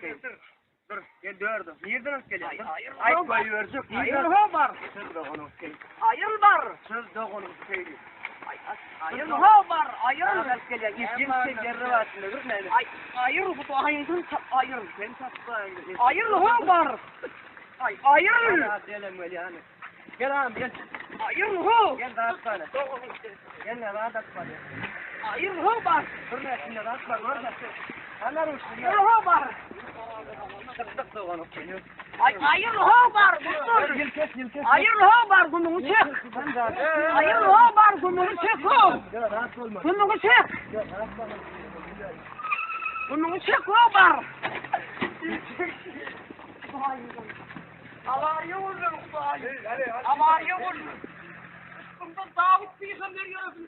Dur. Dur. Gel dördüm. Nirden alyp gelýäň? Aýt goýberjek. Aýyl ho bar. Çöz doganyň seni. Aýyl bar. Çöz doganyň seni. Aýyl ho bar. Aýyl. Alyp gelýäň. Ýetsin ýerre başynda dur näme? Ay, aýyl hudaýyňdan tap aýyl. Sen tapbaýyň. Aýyl ho bar. Ay, aýyl. Gelem gelýän. Gel ağam gel. Aýyl ho. Gel zat bana. Gel ne zat bana. Aýyl ho bar. Dur ne şimdi zat var orada. Halar uçtu. Aýyl ho bar. Çıktık doganyň seni. Ay, aýyl ho bar. Dur. Gel kes gel kes. Aýyl ho bar gumuňy çek. Aýyl ho bar gumuňy çek ho. Gel rahat olma. Gumuňy çek. Gel rahat olma. Gumuňy çek ho bar. Awariýa boldy Hudaý. Awariýa boldy. Üstümde Dawut pygamber ýöresin.